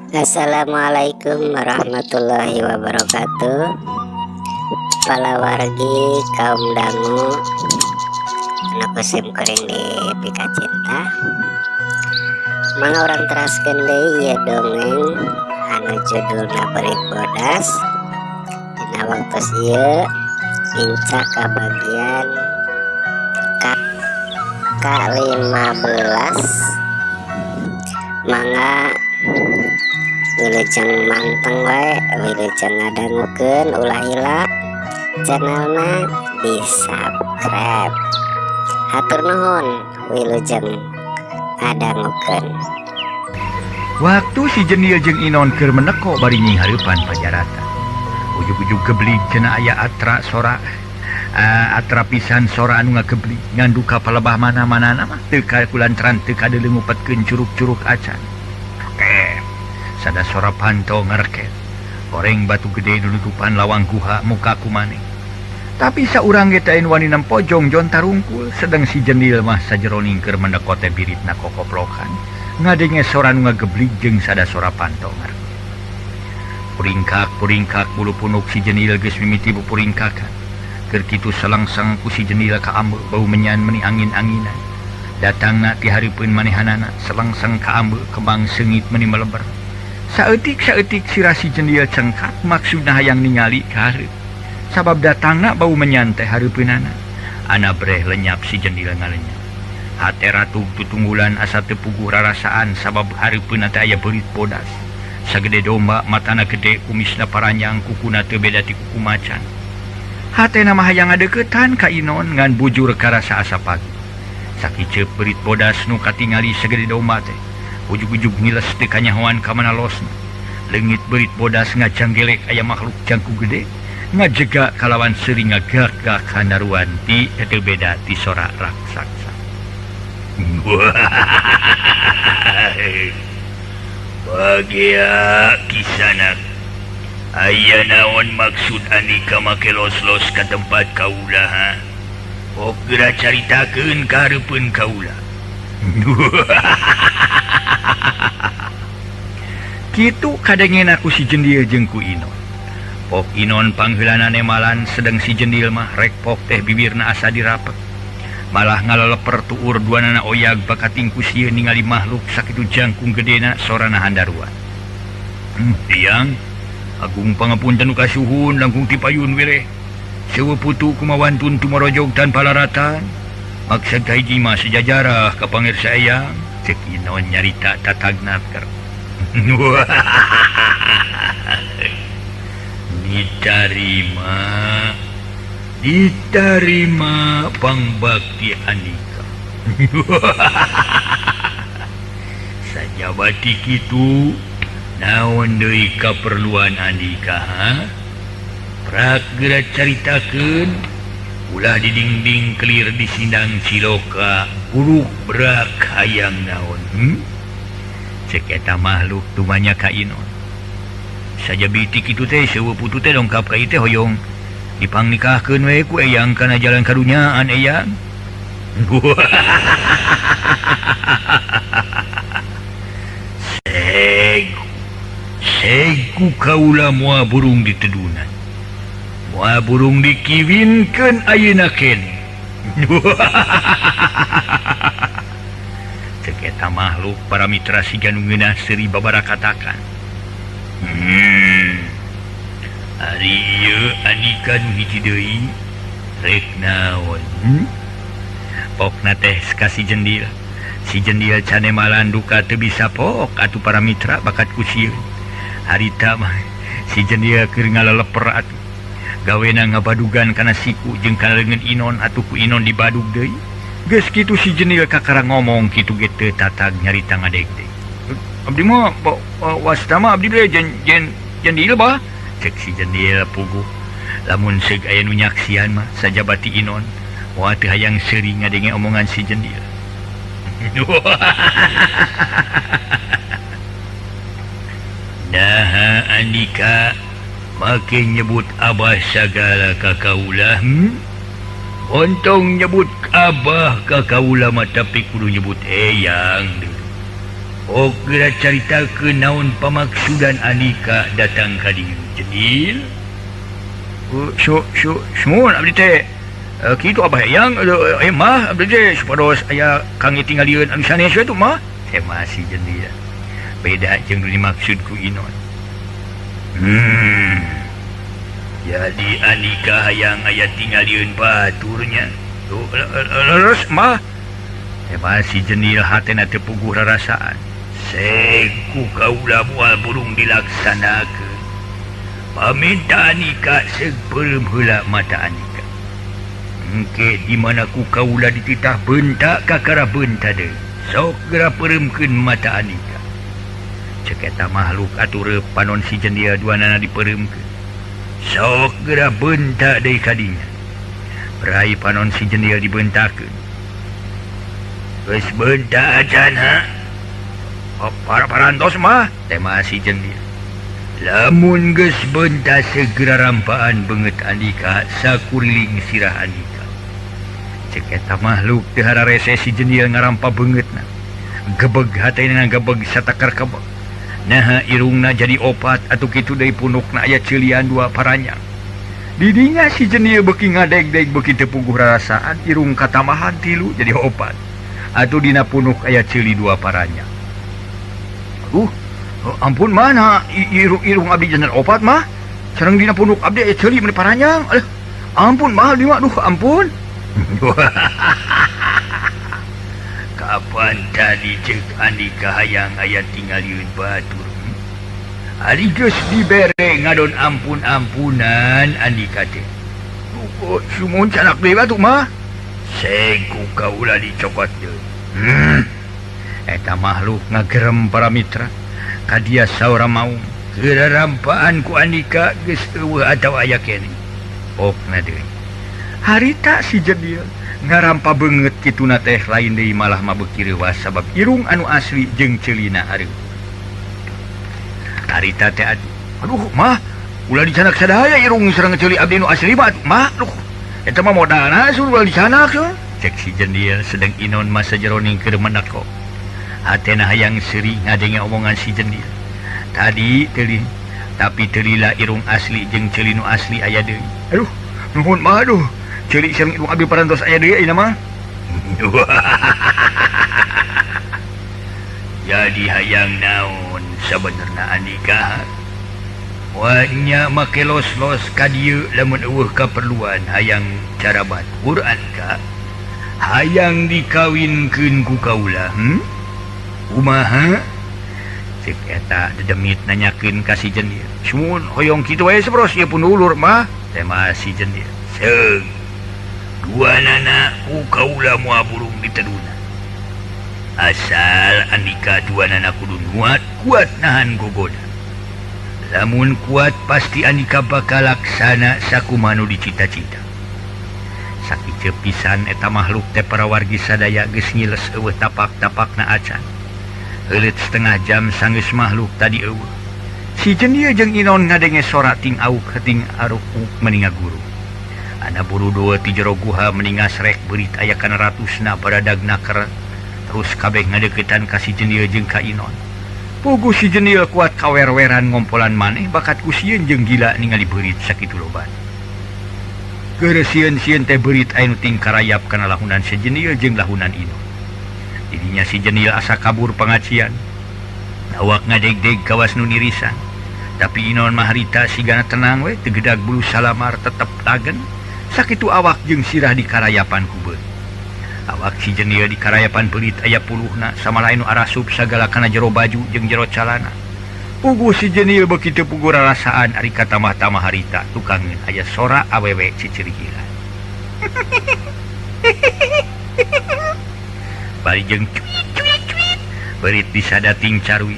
Assalamualaikum warahmatullahi wabarakatuh. Palawargi kaum dangu anu ku sim kuring dipikacinta, mangga urang teraskeun deui ieu dongeng anu judulna Beurit Bodas. Dina waktos ieu nincak ka bagian ka 15. Mangga wilujeng manteng wae, wilujeng ngadangukeun. Ulah hilap channelna di subscribe. Hatur nuhun, wilujeng ngadangukeun. Waktu si Jendil jeung Inon keur meneko bari nyinghareupan pajaratan. Ujug-ujug geblig cenah aya atra sora, atra pisan sora anu ngageblig ngan duka palebah mana-mana mah teu kakulantaran teu kadeuleu ngupetkeun curug-curug acan. Sada sora panto ngareket. Horeng batu gede nutupan lawang guha muka ku maneh. Tapi saurang ge teh wani nempo jongjon tarungkul, sedang si Jendil mah sajeroning keur mendeko teh biritna kokoplokan. Ngadenge sora nu ngageblig jeung sada sora panto ngareket. Puringkak puringkak bulu punuk si Jendil geus mimiti puringkakan. Keur kitu salangsang ku si Jendil ka ambeu bau menyan meni angin-anginan. Datangna ti hareupeun manehanana salangsang ka ambeu kembang seungit meni meleber. Saeutik-saeutik sirah si Jendil cengkak maksudna hayang ningali ka hareup. Sabab datangna bau menyan teh hareupeunana. Ana breh lenyap si Jendil ngalenyap. Hate ratug tutunggulan asa teu puguh rarasaan sabab hareupeunna teh aya beurit bodas. Sagede domba, matana gede, kumisna paranjang, kukuna teu beda ti kuku macan. Hatena mah hayang ngadeukeutan ka Inon ngan bujur karasa asa pagi. Sakiceup beurit bodas nu katingali sagede domba teh ujug-ujug ngiles teu kanyahoan ka mana losna. Leungit beurit bodas ngajanggelek aya makhluk jangku gede ngajega kalawan seuri ngagak-gak handaruan ti teu beda ti sora raksasa. Bagia kisanak, aya naon maksud andika make los-los ka tempat kaula ha? Ok geura caritakeun ka hareupeun kaula. Kitu kadengena ku si Jendil jeung ku Inon. Pok Inon pangheulana nemalan, sedang si Jendil mah rek pok teh bibirna asa dirapet. Malah ngaleleper tuur duanana oyag bakating ku sieun ningali makhluk sakitu jangkung gedena sorana handaruan. Tiang agung pangapunten nu kasuhun langkung ti payun wireh. Sewe putu kumawantun tumorojog tanpa laratan. Maksud kahiji mah sejajarah ka pangersa eyang. Cek Inon nyarita tatagna ker. Ditarima, ditarima pangbakti andika. Sajabati kitu naon deui kaperluan andika ha? Prak geura caritakeun ulah didingding kelir di sindang ciloka buruk berak hayang naon. Cek eta makhluk tumanya ka Inon. Sajabiti kitu teh sewe putu teh dongkap ka ieu teh hoyong dipangnikahkeun we ku eyang kana jalan karunyaan eyang. Segu kaula moal burung ditedunan. Moal burung dikiwinkeun ayeuna keneh. Cek eta makhluk para mitra siga nu ngeunah seuri babarakatakan. Ari ieu andika nu hiji deui rek naon? Pokna teh ka si Jendil. Si Jendil canemalan duka teu bisa pok atuh para mitra bakat ku sieun. Harita mah si Jendil keur ngaleleper atuh. Gawena ngabadugan kana siku jeung kana leungeun Inon atuh ku Inon dibadug deui. Geus kitu si Jendil kakara ngomong kitu ge teu tatag nyarita ngadeg-deg. Abdi mah wasta mah abdi teh jendil bah. Cek si Jendil puguh. Lamun seug aya nu nyaksian mah sajabati Inon moal teu hayang seuri ngadenge omongan si Jendil. Naha andika make nyebut abah sagala ka kaula? Ontong nyebut abah ka kaula mah tapi kudu nyebut eyang. Oh geura caritakeun naon pamaksudan Andika datang ka dieu Jendil. Sumuhun abdi teh kitu Abah Eyang mah abdi teh supados aya kangge tingalieun anu sanes we tuh mah. Teh masih Jendil. Beda jeung nu dimaksud ku Inon. Jadi Andika hayang aya tingalieun baturnya. Leres mah. Teh masih Jendil hatena teu puguh rarasaan. Sengku kaula moal burung dilaksanakeun. Paminta Andika seug peureum heula mata Andika. Engke di mana ku kaula dititah bentak kakara benta deui. Sok geura peureumkeun mata Andika. Cek eta makhluk atuh panon si Jendil duanana dipeureumkeun. Sok geura bentak deui kadinya. Rai panon si Jendil dibentakeun. Geus bentak acan ha. Para parantos mah tema si Jendil. Lamun geus bentak segera rampaan beungeut Andika sakuriling sirah Andika. Cek eta makhluk teu hararese si Jendil ngarampa beungeutna. Gebeg hatena gebeg satakar kebeg. Naha irungna jadi opat atuh kitu deui punukna aya ceulian dua paranyang. Didinya si Jendil beuki ngadeg-deg beuki teu puguh rarasaan irung katambahan tilu jadi opat. Atuh dina punuk aya ceuli dua paranyang. Ampun mana irung abdi jantan opat mah. Sareng dina punuk abdi aya ceuli meni paranyang. Aduh, ampun mah abdi mah, duh ampun. Kapan tadi ceuk Andika hayang aya tingalieun batur. Ari geus dibere ngadon ampun-ampunan Andika teh. Sumuhun canak deui atuh mah. Sengku kaula dicokot deui. Eta makhluk ngagerem para mitra. Kadia saura maung. Geura rampaan ku Andika geus eueuh atawa aya keneh. Okna deui. Harita si Jendil ngarampa beungeut kituna teh lain deui malah mah beuki reuwas sabab irung anu asli jeung ceulina hareup. Harita teh aduh mah ulah dicanak sadaya irung sareng ceuli abdi nu asli mah mah duh eta mah modalna suruh ulah dicanak cek si Jendil sedang Inon masa jeroning keur menako. Hatena hayang seuri ngadenge omongan si Jendil. Tadi teuing tapi teulila irung asli jeung ceuli nu asli aya deui. Aduh nuhun mah aduh ceuli sareng irung abdi parantos aya deui ayeuna mah. Jadi hayang naon sabenerna Andika? Wanya make los-los ka dieu lamun eueuh kaperluan hayang cara batur Andika. Hayang dikawinkeun ku kaula, Kumaha? Cek eta dedemit nanyakeun ka si Jendil. Sumuhun hoyong kitu wae sabros ieu pun ulur mah. Tema si Jendil. Seung. Duanana ku kaula moal burung diteduna. Asal Andika duanana kudu nuat kuat nahan gogoda. Lamun kuat pasti Andika bakal laksana sakumaha nu dicita-cita. Sakieu pisan eta makhluk teh para wargi sadaya geus ngiles eueuh tapak-tapakna acan. Heuleut setengah jam sanggeus makhluk tadi eueuh. Si Jendil jeung Inon ngadenge sora ting auk ting aruk meninga guru. Ana buru dua ti jero guha meninga srek beurit aya kana ratusna baradag naker. Terus kabeh ngadeuketan ka si Jendil jeung ka Inon. Puguh si Jendil kuat kawer-weran ngompolan maneh bakat ku sieun jeung gila ningali beurit sakitu loba. Geureuh sieun-sieun teh beurit aya nu ting karayap kana lahunan si Jendil jeung lahunan Inon. Didinya si Jendil asa kabur pangacian. Awak ngadeg-deg kawas nu nirisan. Tapi Inon mah harita sigana tenang we teu gedag bulu salamar tetep tagen. Sakitu awak jeung sirah dikarayapan ku beurit. Awak si Jendil dikarayapan beurit aya puluhna samalah anu arasup sagala kana jero baju jeung jero calana. Puguh si Jendil beuki teu puguh rarasaan ari katamah-tamah harita tukangeun aya sora awewe cicirihilan. Bari jeung cuit cuit cuit beurit disadating carui.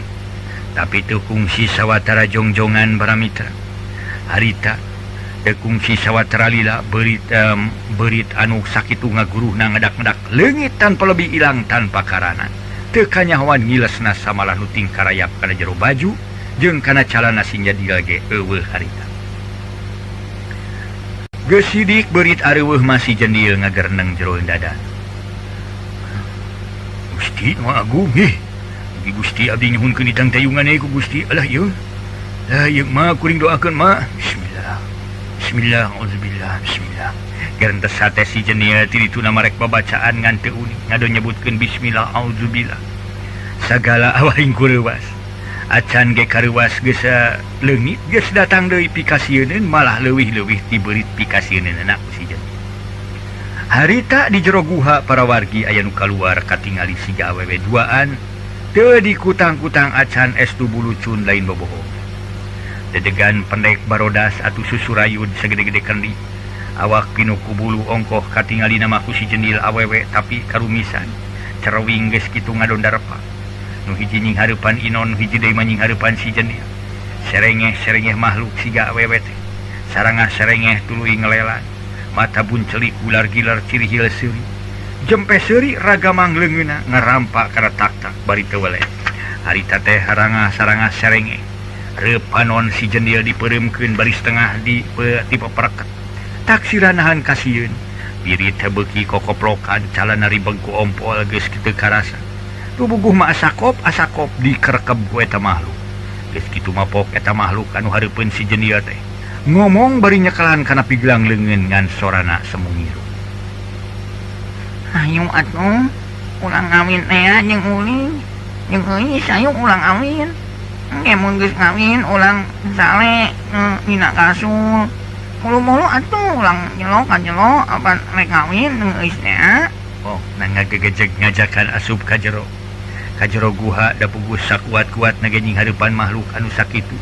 Tapi teu kungsi sawatara jongjongan para mitra. Harita teu kungsi sawatara lila beurit beurit anu sakitu ngaguruhna ngedak-ngedak leungit tanpa lebih ilang tanpa karana. Teu kanyahoan ngilesna samalah nu ting karayap kana jero baju jeung kana calana si Jendil ge eueuh harita. Geus sidik beurit areueuh mah si Jendil ngagereneng jero dada. Gusti nu agung ih. Mugi Gusti abdi nyuhunkeun ditangtayungan ku Gusti. Alah ieu. Lah ieu mah kuring doakeun mah. Bismillah. Bismillah, auzubillah, bismillah. Gerentes hate si jenil ti dituna marek babacaan ngan teu uning ngado nyebutkeun bismillah auzubillah. Sagala awaing kureuwas. Acan ge kareuwas geus leungit geus datang deui pikasieuneun malah leuwih-leuwih ti beurit pikasieuneunna ku si jenil. Harita di jero guha para wargi aya nu kaluar katingali siga awewe duaan teu dikutang-kutang acan estu bulucun lain bobohong. Dedegan pendek barodas atuh susurayud sagede-gede kendi. Awak pinuh ku bulu ongkoh katingali nama ku si jendil awewe tapi karumisan. Cerewing geus kitu ngadondarepa. Nu hiji nying hareupan Inon, hiji deui mah nying hareupan si jendil. Serengeh-serengeh makhluk siga awewe teh. Sarangah serengeh tuluy ngelelan. Mata buncelik gular-gilar cirihil seuri. Jempe seuri ragamang leungeunna ngarampak kana tak-tak bari teu weleh. Harita teh harangah sarangah serengeh. Reupanon si jendil dipereumkeun bari setengah di pepereket. Taksiranahan nahan kasieun. Birit teh beuki kokoplokan calana ribeg ku ompol geus kitu karasa. Tubuguh mah asakop dikerekeb ku eta makhluk. Geus kitu mapok eta makhluk anu hareupeun si jendil teh. Ngomong bari nyekelan kana pigelang leungeun ngan sorana semu ngiru. Hayu atuh ulang ngawin teh jeung uling. Jeung euy sayu ulang awin. Engke mun geus ngawin ulang sale dina kasul. Mulu-mulu atuh ulang nyelok ka apan rek ngawin jeung euy teh. Oh, na ngagegejeg ngajakan asup ka jero. Ka jero guha da puguh sakuat-kuat na ge nying hareupan makhluk anu sakitu.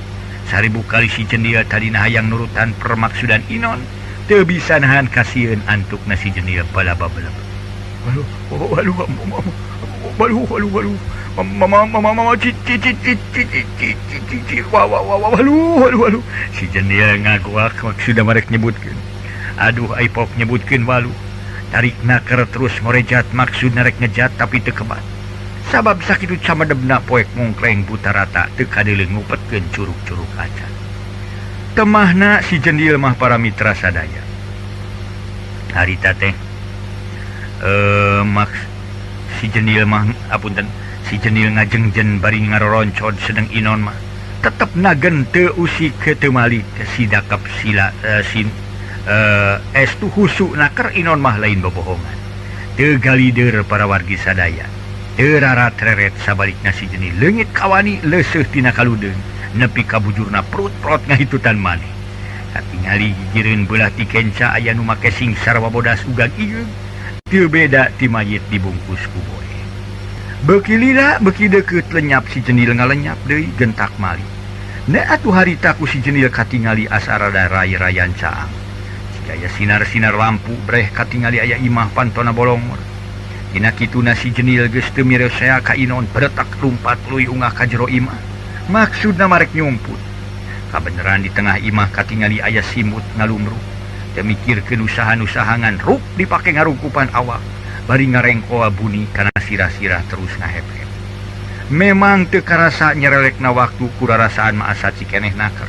1000 kali si jendil tadina hayang nurutan permaksudan Inon teu bisa nahan kasieun antukna si jendil balaba-balaba. Aduh, aduh, aduh, aduh, aduh. Mama mama mama ci ci ci ci ci ci ci ci wa wa wa aduh aduh aduh. Si jendil ngaguak maksudna marek nyebutkeun. Aduh ai pok nyebutkeun walu. Tarik naker terus ngorejat maksudna rek ngejat tapi teu kebat. Sabab sakitu camadebna poek mungkleng buta rata teu kadeuleu ngupetkeun curug-curug acan. Temahna si jendil mah para mitra sadaya. Harita teh maks si jendil mah apunten si jendil ngajengjen bari ngaroroncod sedeng Inon mah tetep nagen teu usik teu malik sidakep sila sin estu husu naker Inon mah lain bobohongan. Teu galider para wargi sadaya. Teu reret sabalikna si jendil leungit kawani leuseuh tina kaludeung nepi ka bujurna perut-perut ngahitutan maneh. Katingali gigireun beulah ti kenca aya nu make singsar wabodas ugang igeung teu beda ti mayit dibungkus ku boe. Beuki lila beuki deukeut lenyap si jendil ngalenyap deui gentak mali. Ne atuh harita ku si jendil katingali asa rada ray-rayan caang. Sigaya sinar-sinar lampu breh katingali aya imah pantona bolongor. Dina kituna si jendil geus teu miresea ka Inon beretak lumpat tuluy ungah ka jero imah. Maksudna marek nyumput. Kabeneran di tengah imah katingali aya simut ngalumruk. Teu mikirkeun usaha-usahangan rup dipake ngarungkupan awak. Bari ngarengkoa buni kana sirah-sirah terus ngahep-hep. Memang teu karasa nyerelekna waktu kurarasaan mah asa cikeneh naker.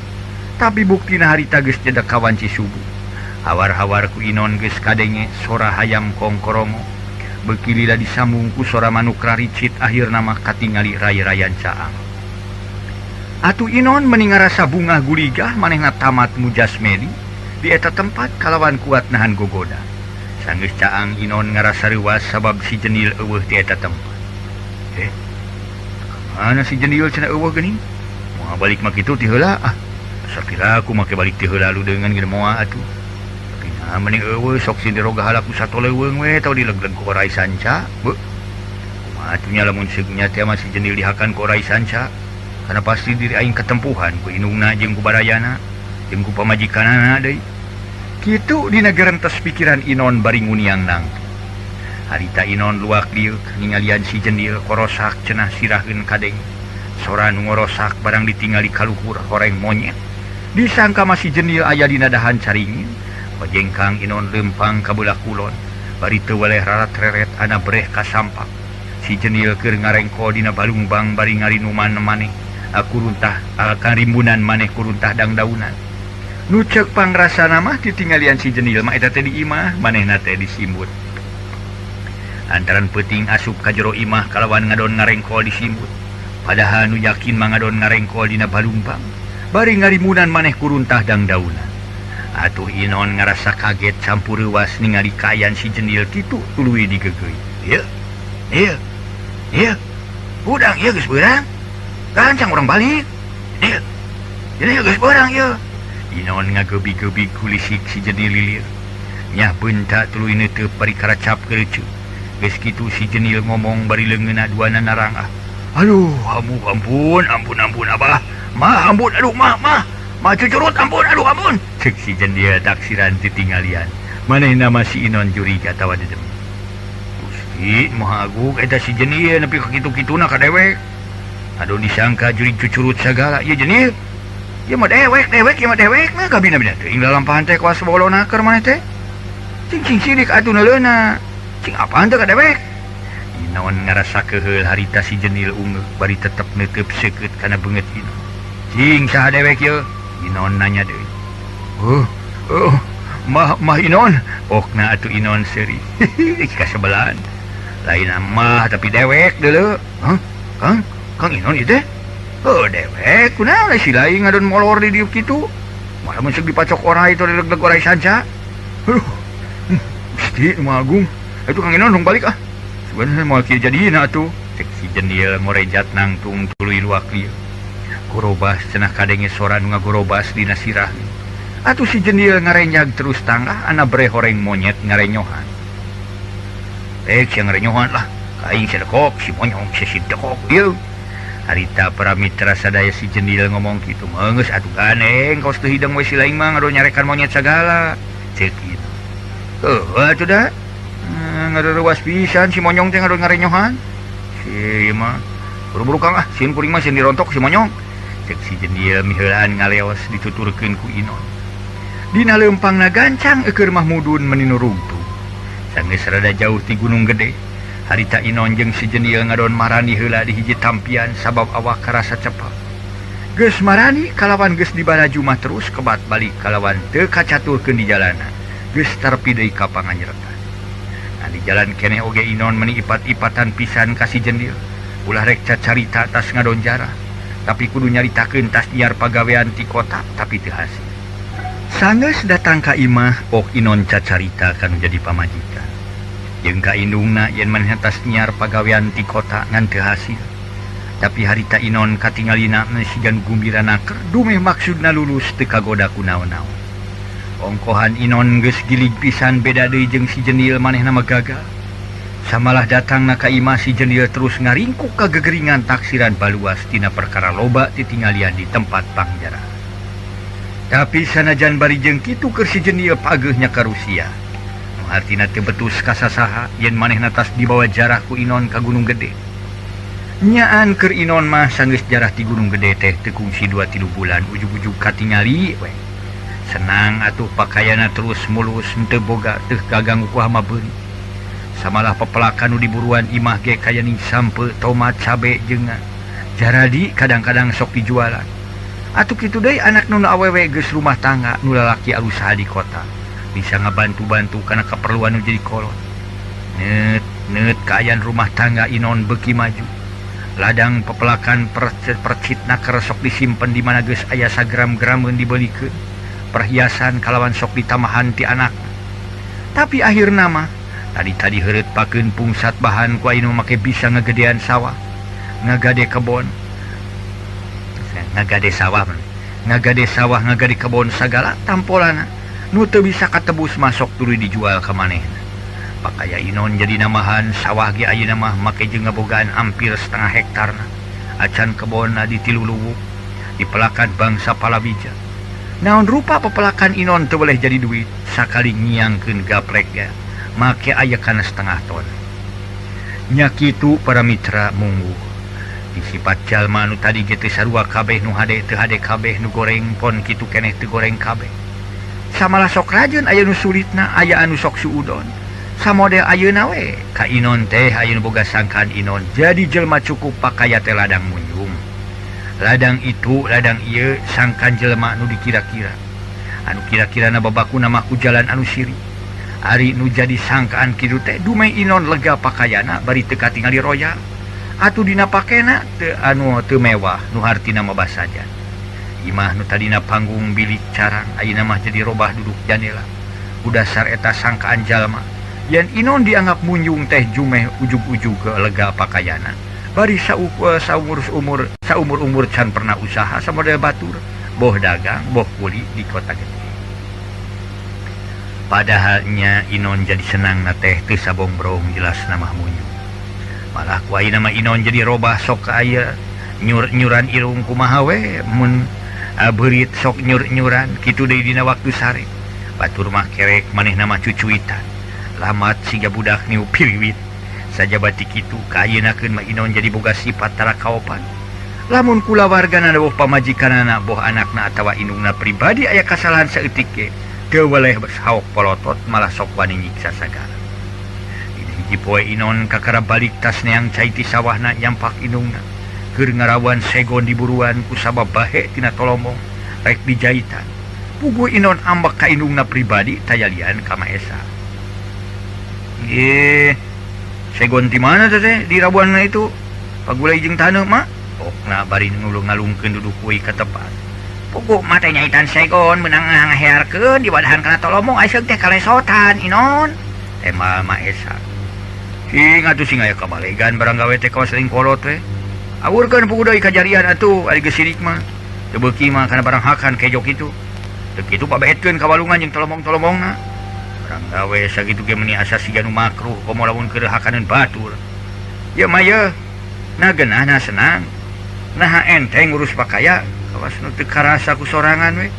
Tapi buktina harita geus cedek kawanci subuh. Hawar-hawar ku Inon geus kadenge sora hayam kongkorongo. Beuki lila disambung ku sora manuk raricit akhirna mah katingali ray-rayan caang. Atuh Inon meni ngarasa bungah guligah manehna tamat mujasmeli di eta tempat kalawan kuat nahan gogoda. Sanggeus caang Inon ngarasa reuwas sabab si jendil eueuh di eta tempat. Mana si jendil cenah eueuh geuning? Moal balik mah kitu ti heula ah. Sapira aku make balik ti heula ludeungan geus moal atuh. Tapi nah mending eueuh sok si diroga halaku satoleuweung we tau dilegleg ku orai sanca. Beuh. Kumaha atuh nya lamun seugnya teh mah si jendil dihakan ku orai sanca. Karena pasti diri aing ketempuhan ku indungna jeung ku barayana jeung ku pamajikanana deui. Kitu dina gerentes pikiran Inon bari nguniang nangtu. Harita Inon luak liuk ningalian si jendil korosak cenah siraheun kadeng. Sora nu ngorosak barang ditingali kaluhur horeng monyet. Disangka masih jendil aya dina dahan caringin. Pajengkang Inon lempang ka beulah kulon. Bari teu weleh rarat-reret ana breh kasampak. Si jendil keur ngarengko dina balungbang bari ngarinuman maneh. Aku runtah karimbunan maneh kuruntah dangdaunan. Nu ceuk pangrasana mah titinggalian si jendil mah eta teh di imah manehna teh disimbut. Antaran peuting asup ka jero imah kalawan ngadon ngarengkol disimbut. Padahal nu yakin mangadon ngarengkol dina balumpang bari ngarimunan maneh kuruntah dangdaunan. Atuh Inon ngarasa kaget campur reuwas ningali kaayaan si Jendil kitu tuluy digeugeuy. Ieu ieu ieu hudang ieu geus beurang. Gancang urang balik. Ieu ieu geus beurang ieu. Inon ngagebi-gebi kulisik si Jendil lilir. Nyah beunta tuluy neuteub bari karacap kereuceuk. Geus kitu si Jendil ngomong bari leungeunna duana narangah. Aduh, ampun ampun ampun abah. Mah ampun aduh mah mah. Mah cucurut ampun aduh ampun. Cek si Jendil taksiran titinggalian. Manehna mah si Inon jurig atawa dedem. Gusti Maha Agung eta si Jendil nepi ka kitu-kituna ka dewek. Aduh disangka jurig cucurut sagala. Ieu Jendil. Ieu mah dewek dewek ieu mah dewek mah gabina-bina teuing lalampahan teh kuas bolona keur maneh teh. Cing cing sirik atuh neuleuna. Cing apaan teh ka dewek? Inon ngarasa keheul harita si Jendil unggeuh bari tetep neuteub seukeut kana beungeut Inon. Cing saha dewek ieu? Inon nanya deui. Oh, mah mah Inon. Pokna atuh Inon seuri. Kasebelan. Lain mah tapi dewek deuleu. Hah? Kang, Kang Inon ieu teh? Oh, dewek kunaon si lain ngadon molor di dieu kitu. Malah mun dipacok orai teh dileg-leg orai sanca. Aduh. Gusti Maha Agung. Atuh Kang Inon dong balik ah. Sebenarnya moal kieu jadina atuh. Cek si Jendil ngorejat nangtung tuluy luak lieu. Gorobas cenah kadenge sora nu ngagorobas dina sirah. Atuh si Jendil ngarenjag terus tangah ana bre horeng monyet ngarenyohan. Rek sia ngarenyohan lah. Kaing si dekok si monyong si dekok ieu. Harita para mitra sadaya si Jendil ngomong kitu. Geus atuh ganeng kaos teu hideng we si laing mah ngado nyarekan monyet sagala. Cek ieu. Heuh atuh da. Ngarerewas pisan si monyong teh ngado ngarenyohan. Si ieu mah buru-buru Kang ah, sieun kuring mah sieun dirontok si monyong. Cek si Jendil miheulaan ngaleos dituturkeun ku Inon. Dina leumpangna gancang eukeur mah mudun meni nu rungtug. Sanggeus rada jauh ti Gunung Gede. Harita Inon jeung si Jendil ngadon marani heula di hiji tampian sabab awak karasa cepat. Geus marani kalawan geus dibaraju mah terus kebat balik kalawan teu kacaturkeun di jalanan. Geus tarpi deui ka panganyeretan. Nah, di jalan keneh oge Inon meni ipat-ipatan pisan ka si Jendil. Ulah rek cacarita tas ngadon jarah. Tapi kudu nyaritakeun tas nyiar pagawean ti kota tapi teu hasil. Sanggeus datang ka imah pok Inon cacarita kanu jadi pamajikan. Jeung ka indungna yen manehna tas nyiar pagawean ti kota ngan teu hasil. Tapi harita Inon katingalina sigan gumbira naker dumeh maksudna lulus teu kagoda ku naon-naon. Ongkohan Inon geus gilig pisan beda deui jeung si Jendil manehna mah gagal. Samalah datangna ka imah si Jendil terus ngaringkuk ka gegeringan taksiran baluas tina perkara loba titinggalian di tempat pangjarah. Tapi sanajan bari jeung kitu keur si Jendil pageuhnya ka Rusia. Nu hartina teu betus ka sasaha yen manehna tas dibawa jarah ku Inon ka Gunung Gede. Nyaan keur Inon mah sanggeus jarah ti Gunung Gede teh teu kungsi 2-3 bulan ujug-ujug katingali we. Senang atuh pakaianna terus mulus henteu boga teu kaganggu ku hama beuri. Samalah pepelakan nu diburuan imah ge kaya ning sampe, tomat, cabe jeung jaradi kadang-kadang sok dijualan. Atuh kitu deui anak nu awewe geus rumah tangga nu lalaki arusaha di kota. Bisa ngabantu-bantu kana keperluan nu jadi kolot. Neut neut kaayaan rumah tangga Inon beuki maju. Ladang pepelakan percitna keur sok disimpen di mana geus aya sagram-grameun dibelikeun. Perhiasan kalawan sok ditamahan ti anak. Tapi akhirna mah tadi-tadi heureut pakeun pungsat bahan ku anu make bisa ngagedean sawah, ngagade kebon. Ngagade sawah, ngagade sawah, ngagade kebon sagala tampolana. Nu teu bisa katebus masok tuluy dijual ka manehna. Pakaya Inon jadi namahan sawah ge ayeuna mah make jeung ngabogaan hampir setengah hektarna. Acan kebonna di tilu luwuk, dipelakan bangsa palawija. Naon rupa pepelakan Inon teu boleh jadi duit, sakali nyiangkeun gaplek ge make aya kana setengah ton. Nya kitu para mitra mungguh. Disipat jalma nu tadi ge teu sarua kabeh nu hade teu hade kabeh nu goreng pon kitu keneh teu goreng kabeh. Samalah sok rajeun aya nu sulitna, aya anu sok suudon. Samodel ayeuna we ka Inon teh aya nu boga sangkaan Inon jadi jelma cukup pakaya teh ladang munjung. Ladang itu, ladang ieu sangkaan jelema nu dikira-kira. Anu kira-kirana babakuna mah ku jalan anu siri. Ari nu jadi sangkaan kitu teh dumeh Inon lega pakayana bari teu katingali royal. Atuh dina pakena teu anu teu mewah nu hartina mah basajan. Imah nu tadina panggung bilik carang ayeuna mah jadi robah duduk jandela. Udasar eta sangkaan jalma. Yen Inon dianggap munjung teh jumeh ujug-ujug ke lega pakayana. Bari saumur-umur can pernah usaha samodel batur, boh dagang, boh kuli di kota gede. Padahalnya Inon jadi senang na teh teu sabongbrong jelas nama munjung. Malah ku ayeuna mah Inon jadi robah sok ka aya nyur-nyuran irung kumaha we mun beurit sok nyur-nyuran kitu deui dina waktu sare. Batur mah kerek manehna mah cucuitan. Lamat siga budak niu piriwit. Sajabati kitu kaayeunakeun mah Inon jadi boga sifat tara kaopan. Lamun kulawargana boh pamajikanana boh anakna atawa indungna pribadi aya kasalahan saeutik ge teu weleh haok polotot malah sok wani nyiksa sagala. Dina hiji poe Inon kakara balik tas neang cai ti sawahna nyampak indungna. Keur ngarawan segon diburuan ku sabab bahe tina tolomong rek dijaitan. Puguh Inon ambek ka indungna pribadi tayalian ka Maesa. Ye, segon di mana teh di rabuan itu? Pagulai jeung taneuh mah. Okna bari nulung ngalungkeun duduk kuy ka tepat. Puguh mah teh nyaitan segon meunang ngahearkeun diwadahan kana tolomong aseug teh kalesotan Inon. Emal Maesa. Sing atuh sing aya kabalegan barang gawe teh kawas lain kolot we. Awurkeun puguh deui kajarian atuh ari geus sirik mah. Teu beuki mah kana barang hakan kejo kitu. Teu kitu pabeetkeun ka walungan jeung tolomong-tolomongna. Barang gawe sakitu ge meuni asa siga nu makruh komo lamun keur hakaneun batur. Ieu mah yeuh, na geunahna senang. Naha enteng ngurus pakaya kawas nu teu karasa ku sorangan we.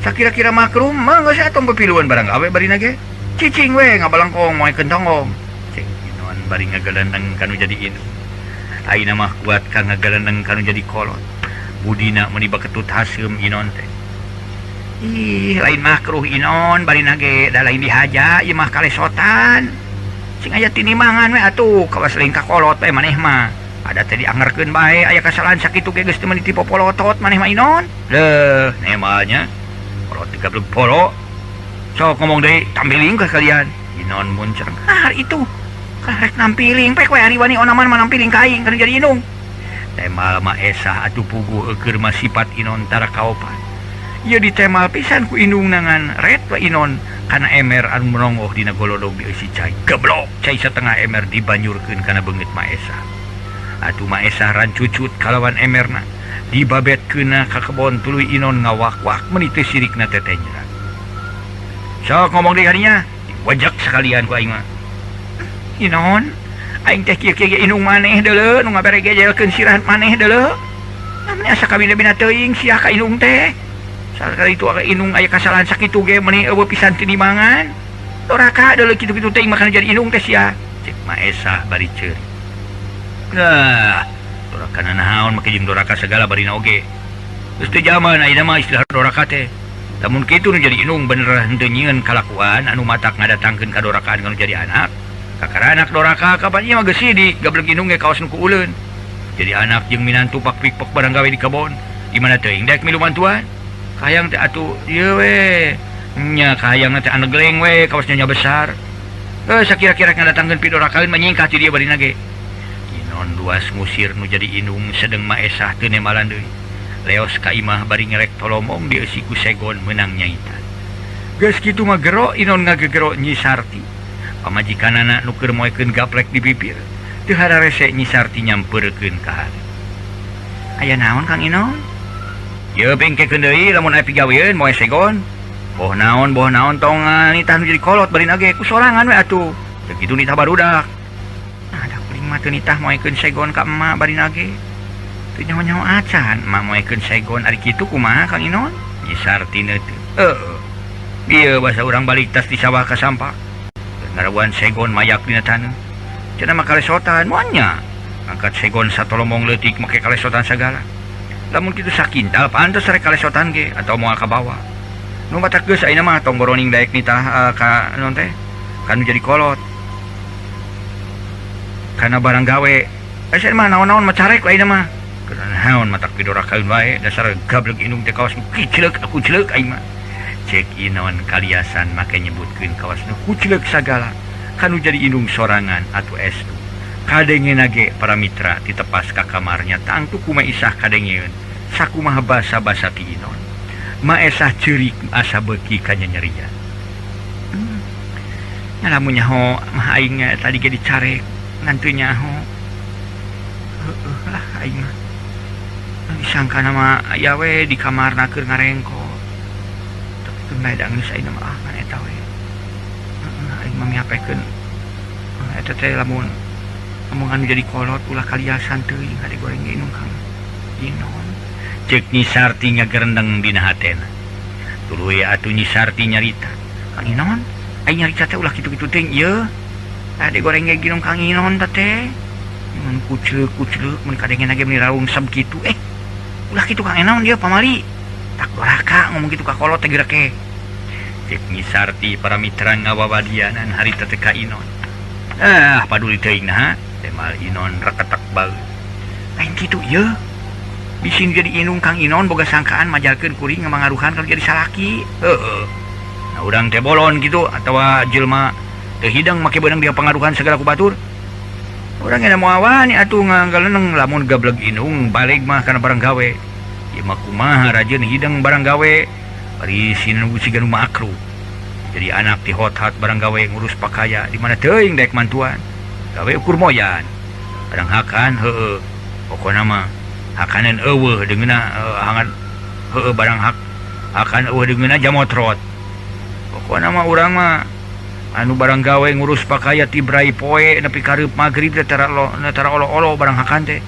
Sakira-kira makruh mah geus atuh pepiluan barang gawe barina ge. Cicing we ngabalengkong moekeun tonggong. Cek Inon bari ngagalendeng kanu jadi indung. Ayeuna mah kuat ka ngagalendeng kanu jadi kolot. Budina meuni baketut haseum Inon teh. Ih, lain makruh Inon barina ge da lain dihaja ieu mah kalesotan. Sing aya tinimangan we atuh kawas lain ka kolot we maneh mah. Ada teh diangerkeun bae aya kasalahan sakitu ge geus teu meuni ti popolotot maneh mah Inon. Leuh, nemalnya. Kolot digablek polo. Sok ngomong deui tampiling ka kalian. Inon muncreng. Ah, itu. Karek nampiling pek we ari wani onaman mah nampiling ka aing kana jadi indung. Temal Maesah atuh puguh eueur mah sifat Inon tara kaopan. Ieu ditemal pisan ku indung nangan ret we Inon kana emer anu menongoh dina golodog dieusi cai. Geblok cai setengah emer dibanyurkeun kana beungeut Maesah. Atuh Maesah rancucut kalawan emerna dibabetkeunna ka kebon tuluy Inon ngawak-wak meuni teu sirikna teteh nyerang. Sok ngomong deui harinya, diwajak sekalian ku aing mah. Inon, aing teh kieu-kieu ge indung maneh deuleu nu ngabere gejelkeun sirahat maneh deuleu. Namanya asa kabina-bina teuing sia ka indung teh. Sakali itu aya indung aya kasalahan sakitu ge meuni eueuh pisan tinimangan. Doraka deuleu kitu-kitu teh makana jadi indung teh sia. Cek Maesah bari ceuri. Nah, doraka naon make jeung doraka segala barina oge. Geus teu jaman ayeuna mah istilah doraka teh. Lamun kitu nu jadi indung bener henteu nyieun kalakuan anu matak ngadatangkeun kadorakaan kanu jadi anak. Kakara anak doraka kapan ieu mah geus sidik gablek indung ge kawas nu ku uleun. Jadi anak jeung minantu pak pikpek barang gawe di kebon. Di mana teuing daek milu bantuan? Kahayang teh atuh ieu we. Nya kahayangna teh anu geleng we kawas nyonya besar. Sakira-kira ngadatangkeun pidorakaeun mah nyingkah ti dieu barina ge. Inon luas ngusir nu jadi indung sedeng Maesah teu nemalan deui. Leos ka imah bari ngerek tolomong dieusi ku segon meunang nyaitan. Geus kitu mah gero Inon ngagegero Nyi Sarti. Pamajikanana nu keur moekeun gaplek di bibir. Teu hararese Nyi Sarti nyampeurkeun ka hareup. Aya naon Kang Inon? Yeuh bengkekeun deui lamun aya pigaweun moe segon. Boh naon tong nitah nu jadi kolot barina ge ku sorangan we atuh. Teu kitu nitah barudak. Nah, da kuring mah teu nitah moekeun segon ka emak barina ge. Teu nyaho-nyaho acan emak moekeun segon ari kitu kumaha Kang Inon? Nyi Sarti teu. Heueuh. Ieu basa urang balik tas di sawah ka sampah. Ngarabuan segon mayak dina taneuh. Cenah mah kalesotan moal nya. Angkat segon satolomong leutik make kalesotan sagala. Lamun kitu sakintal pantes rek kalesotan ge atau moal kabawa. Nu matak geus ayeuna mah tong boroning daek nitah ka naon teh? Kanu jadi kolot. Kana barang gawe. Asa mah naon-naon mah carek ayeuna mah. Kana naon matak pidorakaeun wae dasar gablek indung teh kawas nu kicleuk aku cleuk aing mah. Cek Inon kaliasan make nyebutkeun kawas nu kucleuk sagala. Kanu jadi indung sorangan atuh estu. Kadengena ge para mitra ditepas ka kamarnya tangtu kuma Isah kadengeun sakumaha basa-basa ti Inon. Maesah ceurik asa beuki kanyanyerian. Lamun nyaho mah aing tadi ge dicarek ngan teu nyaho. Heueuh lah aing mah. Disangkana mah aya we di kamarna keur ngarengko. Tapi keun bae da geus ayeuna mah ah ngan eta we. Heeh aing mah mihapekeun eta teh lamun omongan jadi kolot ulah kaliasan teuing hade goreng ge inung Kang Inon. Ceuk Nyi Sarti ngagerendeng dina hatena. Tuluy atuh Nyi Sarti nyarita, Kang Inon, aing nyarita teh ulah kitu-kitu teuing ieu. Hade goreng ge ginung Kang Inon teh. Mun kucleuk-kucleuk mun kadengena ge meuni raungsem kitu. Ulah kitu Kang Inon ieu pamali. Tak doraka ngomong kitu ka kolot teh geura ke. Ceuk Nyi Sarti para mitra ngawawadianan harita teh ka Inon. Ah, paduli teuing naha, temal Inon reketek baeud. Lain kitu ieu. Bisi jadi inung Kang Inon boga sangkaan majalkeun kuring ngamangaruhan kalau jadi salaki. Heeh. Nah urang teh bolon kitu atawa jelema teu hidang make beunang dia pangaruhan segala ku batur. Urang nya moal wani atuh nganggaleneng lamun gableg inung balik mah kana barang gawe. Ieu mah kumaha rajeun hidang barang gawe bari sinunggu siga nu makruh. Jadi anak ti hot-hat barang gawe ngurus pakaya di mana teuing daek mantuan. Gawe ukur moyan. Barang hakan heueuh. Pokona mah hakanan eueuh deungeuna hangat heueuh barang hak hakan eueuh deungeuna jamotrot. Pokona mah urang mah anu barang gawe ngurus pakaya ti brai poe nepi ka reup magrib teh tara olo-olo barang hakan teh.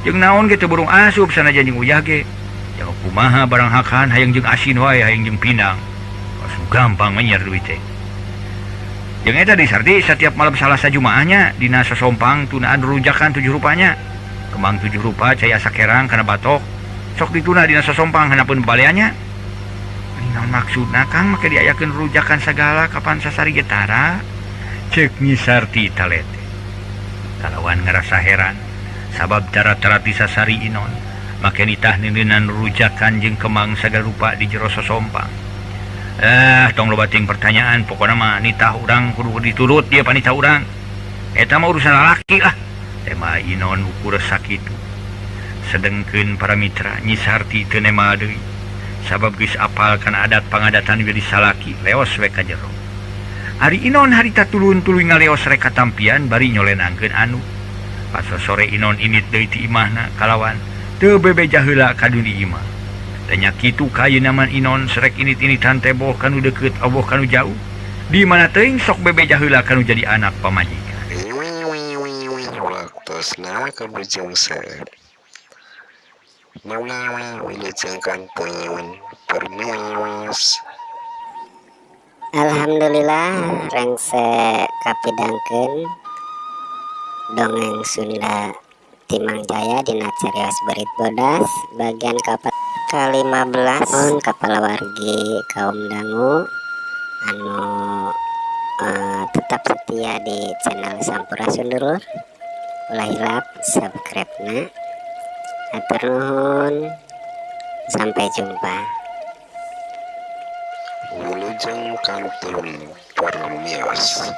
Jeung naon ge teu burung asup sanajan jeung uyah ge. Jeung kumaha barang hakan hayang jeung asin wae hayang jeung pinang. Langsung gampang menyer duit teh. Jeung eta disarti setiap malam Salasa Jumaahnya dina sosompang tunaan rujakan 7 rupanya. Kembang 7 rupa cai asa kerang kana batok. Sok dituna dina sosompang hanapeun baleannya. Naon maksudna Kang make diayakeun rujakan sagala kapan sasari getara? Ceuk Nyi Sarti talete. Kalawan ngarasa heran sabab cara-cara ti sasari Inon make nitah neuneunan rujakan jeung kembang sagala rupa di jero sosompang. Tong loba teuing pertanyaan pokona mah nitah urang kudu diturut dia panitah urang. Eta mah urusan lalaki lah. Tema Inon ukur sakitu. Sedengkeun para mitra Nyi Sarti teu nema deui. Sabab geus apal kana adat pangadatan jadi salaki leos we ka jero. Ari Inon harita tulun tuluy ngaleos rek katampian bari nyolenangkeun anu. Pas sore Inon init deui ti imahna kalawan teu bebeja heula ka dunia imah. Tanya kitu kayeuna man Inon serek init-initan teh boh kanu deukeut oboh kanu jauh. Di mana teuing sok bebeja heula kanu jadi anak pamajikan. Waktosna kabujung seep. Wilujeng kantun permios. Alhamdulillah rengse kapidangkeun dongeng Sunda Timang Jaya dina carios Berit Bodas bagian ke-15 on kapala wargi kaum dangu anu tetap setia di channel Sampurasun dulur. Ulah hilap subscribe-na. Hatur nuhun. Sampai jumpa. Wilujeng kantun permios.